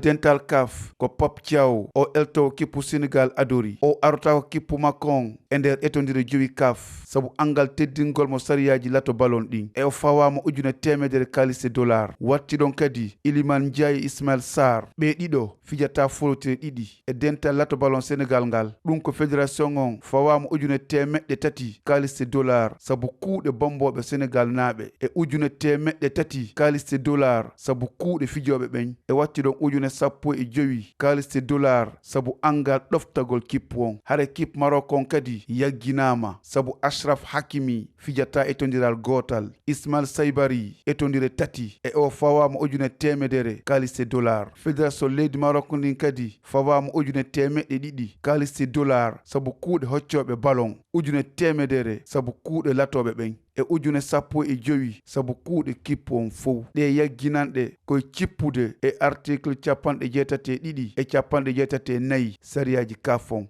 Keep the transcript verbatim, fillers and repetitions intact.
Dental kaf ko Pap Thiaw, o eltowo kippu Senegal adori. O arotaako kippu makko on e nder etondire jowi kaf sabu anngal teddingol mo sariyaaji lato balon ɗin. E o fawaama ujune teemedere kaalis e dollar. Watti ɗon kadi Iliman Ndiaye e Ismail Sarr. Ɓee ɗiɗo fijata folotire ɗiɗi e dental lato balon Senegal ngal. Ɗum ko federation on fawaama ujune teemeɗɗe tati kaalis e dollar sabu kuuɗe bombooɓe Senegal naaɓe, e ujune teemeɗɗe tati kaalis e dollar sabu kuuɗe fijooɓe ɓen, e watti ɗon ujune sappo e jowi kaalis e dollar sabu anngal ɗoftagol kippu on. Hare kip Marok on kadi yagginaama sabu Achraf Hakimi fijata e tondiral gootal, Ismail Saibari e tondire tati, e o fawaama ujune teemedere kaalis e dollar. Federation leydi Marok ndin kadi fawaama ujune teemeɗɗe ɗiɗi kaalis e dollar sabu kuuɗe hoccooɓe balon, ujune teemedere sabu kuuɗe latooɓe ɓen, e ujune sappo e jowi sabu kuuɗe kippu on fow. Ɗee yagginanɗe koye cippude e article capanɗe jeetati e ɗiɗi e capanɗe jeetati e nayi sariyaaji kaf on.